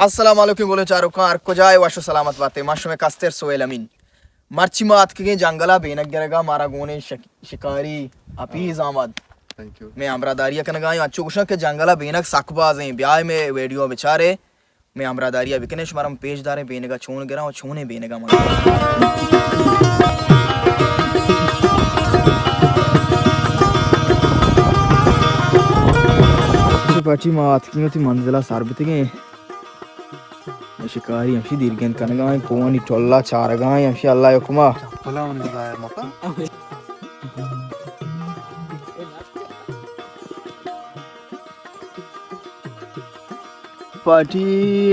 السلام علیکم گلیں چاروکاں، ہر کجا ئے وش و سلامت باتے۔ ما شمئے کستر سہیل امین۔ مرچی ما اتکگیں جنگلا بینگ گرگا، مارا گونیں شک-، شکاری حفیظ احمد۔ Thank you. مئے ہمراہداری کنگا ایں، انچو گوشاں کہ جنگلا بینگ سک بازیں۔ بیائے مئے ویڈیو بچارے، مئے ہمراہداری بکنے، شمارا ہم پیش داریں بینگا چون گراں و چونیں بینگا من۔ پاٹی ما اتکیں وتی منزلا سر بتگیں۔ شکاری ہمشی دیرگند کنگا ایں، کوہانی ٹولا چارگا ایں، ہمشی اللہ حکما۔ چپلا منی ظاہر مکن۔ پاٹی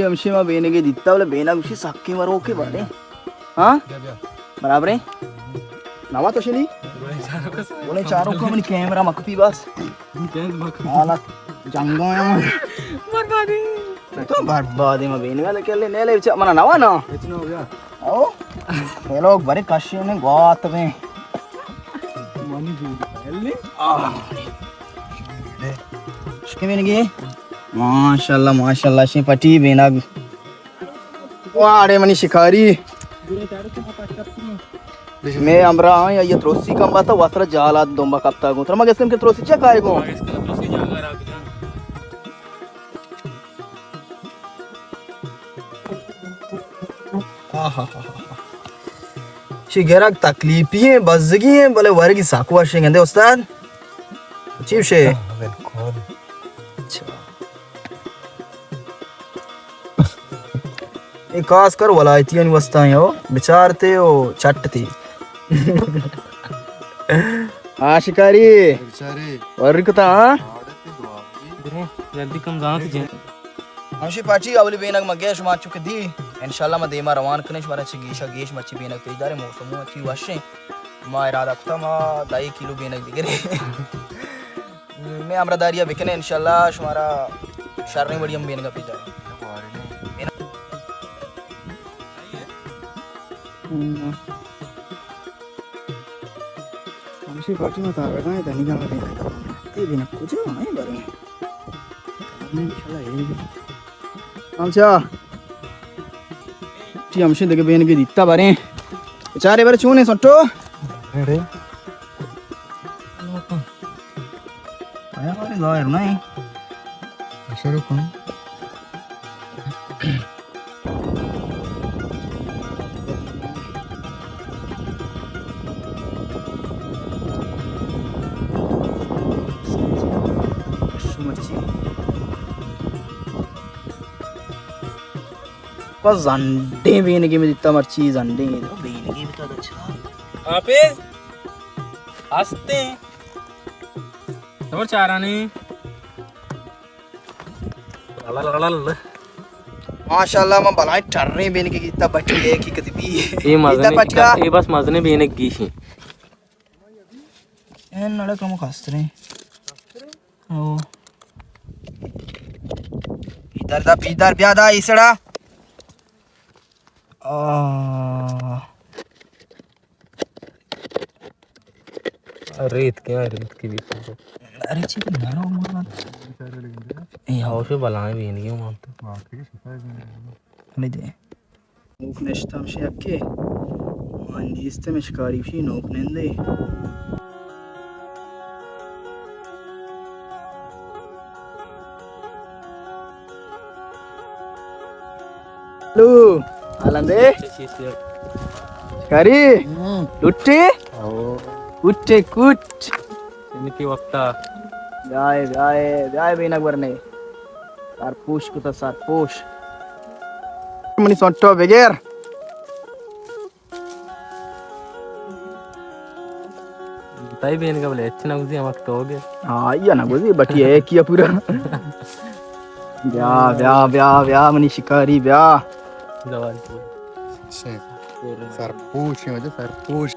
ہمشی ما بینگے دیتا، بلے بینگ ہمشی سکیں مروکے بارے۔ ہاں؟ بیا، بیا۔ برابر ہے؟ نوا تو شنی؟ بولے چاروں کو منی کیمرہ مکپی بس۔ حالت جنگا ہے۔ بربادی۔ تو بربادی ما بینگا لے کے لے، نے لے چا منا نوا نا۔ او، یہ لوگ بڑے کشی نے گوات میں۔ شکی بینگی؟ ماشاءاللہ، ماشاءاللہ، شی پٹی بینگ۔ واڑے منی شکاری۔ میں ہمراہ آں، یا یہ تروسی کم باتا، واترا جالات دومبا کپتا گوں۔ ترا ما گستم کہ تروسی چا کائے گوں؟ آہا۔ شی گرگ تکلیفی ہیں، بزگی ہیں، بلے ورگی ساکو وشیں گندے استاد۔ چی بشے؟ بالکل۔ اچھا۔ اے خاص کر ولایتیانی واسطہ ہیں، او بچارتے او چٹتے۔ ہاں شکاری۔ بچارے۔ ورکتا، ہاں؟ جلدی کم زانت جن۔ ہمشی پاٹی اولی بینگ ما گئے شما چک دی۔ انشاءاللہ ما دیما روان کنیں، شمارا چی گیشا گیش مرچی بینگ پیش دارے، موسم اچی وشیں۔ ما ارادہ کتا ما دہ کلو بینگ بگرے۔ میں ہمراہداری بکنے انشاءاللہ شمارا شریں وڑی ہم بینگ پیش دارے۔ ہمشی پاٹی ما تارگا ہے، دنیگا ما بینگ۔ تے بینگ کجا ہے بارے؟ ہمچا۔ ٹی ہمشی دگہ بینگے دیتا باریں۔ بچارے بارے چونے سٹو؟ ریڑے۔ آیا بارے ظاہر نہیں۔ شروع کن۔ پس زنڈیں بینگے میں دیتا مرچی، زنڈیں بینگے میں تو اچھا۔ حافظ ہستے۔ خبر چارانی۔ ماشاءاللہ، من بلائیں ٹریں بینگے گیتا، بٹی ہے کہ کدی بھی۔ اے مزنے، اے بس مزنے بینگ گیشیں۔ اے نڑے کمو کستریں۔ او۔ پیدر دا، پیدر بیا دا، ایسڑا۔ آہ۔ ریت کے، ریت کے بیت۔ ارے چی نہ رو مانا۔ اے ہوش بلائیں بینگی ہوں تو۔ نہیں دے۔ نوک نشتہ ہمشی یکے۔ ما نیست مشکاری شی نوک نندے۔ ہلو، آلندے؟ کری؟ ہوں۔ لٹی؟ او۔ کٹے کٹ۔ انکی وقتا۔ بیائے، بیائے، بیائے بینگ ورنے۔ سرپوش کتا سرپوش۔ منی سنٹو بگر۔ تئی بینگا بلے اچ نہ گزی ہمک تو گے۔ ہاں، یا نہ گزی، بٹی ہے کیا پورا۔ بیا، بیا، بیا، بیا، منی شکاری بیا۔ زوال پور۔ سرپوش ہے، مجھے سرپوش۔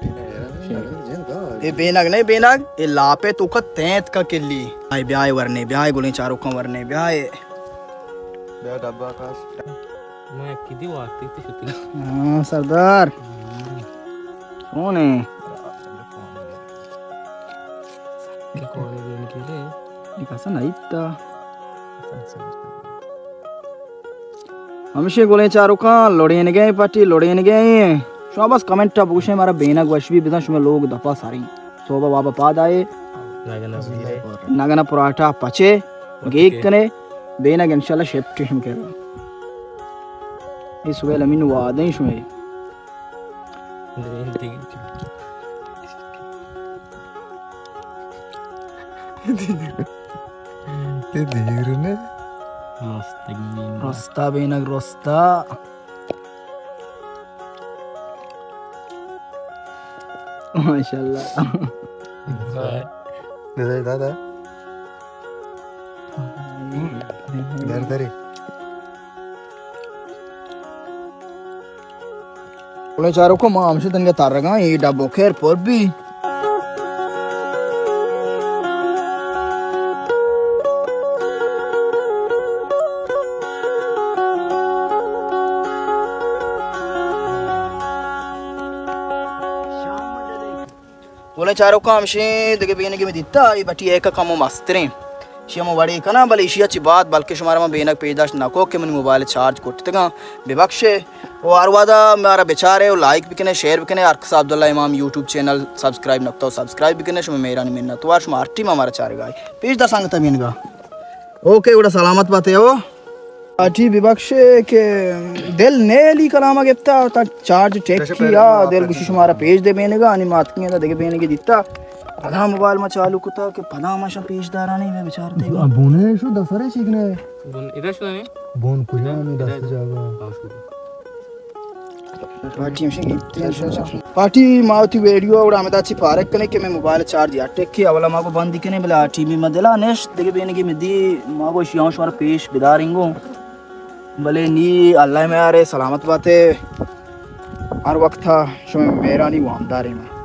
اے بینگ نہیں بینگ، اے لاپے تو کا تینت کا کلی۔ آئے بیائے ورنے، بیائے گلیں چاروکاں ورنے، بیائے۔ بیا ڈبہ کاش۔ ما یکی دی وارتی تی شتی۔ ہاں، سردار۔ چون ہے؟ یہ کون ہے بین کے لے؟ یہ کسا نہیں تا۔ ہمشی گلیں چاروکاں، لڑینگیں پٹی، لڑینگیں۔ شما بس کمنٹ ءَ بگوشیں، مارا بینگ وش بی، بزاں شما لوگ دپا سریں۔ صوبہ وابا پاد آئے۔ نگنا زیرے۔ نگنا پراٹا پچے، پچے۔ گیگ کنے، بینگ انشاءاللہ شفٹ ہم کرو۔ اے سویل امین وعدیں شمے۔ اے دیر نے۔ رستہ بینگ رستہ۔ ماشاءاللہ۔ نظر دادا۔ در دری۔ بلے چاروکو، ما ہمشی تنگہ ترگاں، اے ڈبو خیر پر بی۔ گلیں چاروکاں، ہمشیں دگہ بینگے میں دیتا، اے بٹی ایک کمو مستریں۔ ایشی ہم وڑے کناں، بلے ایشی چی بعد بلکہ شمارا من بینگ پیش داشت نکو کہ منی موبائل چارج کٹتگاں، ببخشے۔ و ہر وہدا مارا بچارے و لائک بکنے، شیئر بکنے، ہر کس عبداللہ امام یوٹیوب چینل سبسکرائب نکتو سبسکرائب بکنے، شما مہرانی منت وار، شما ہر ٹیم ہمارا چارگا ہے۔ پیش دا سنگتا بینگا۔ اوکے، گڑا سلامت باتے ہو۔ پارٹی ببخشے کہ دل نیلی کلاما گپتا، تا چارج ٹیک کیا، دل گوشی شمارا پیش دے بینگا، انی ماتکیں دا دگہ بینگی دیتا۔ پدا موبائل ما چالو کتا کہ پدا ما شا پیش دارانی میں بچار دے۔ بونے شو دسرے چیکنے۔ بون ادا شو نے؟ بون کجا میں دست جاگا۔ پارٹی ما وتی ویڈیو اوڑا ہمدا چی پارک کنے کہ میں موبائل چارج یا ٹیک کی اولا ما کو بندی کنے، بلے آ ٹی وی ما دلا نشت دگہ بینگی میں دی، ما کو شیاں شوار پیش بداریں گو۔ بلے نی اللہ میں آرے سلامت باتے، ہر وقت تھا شمے مہرانی وامداریں میں۔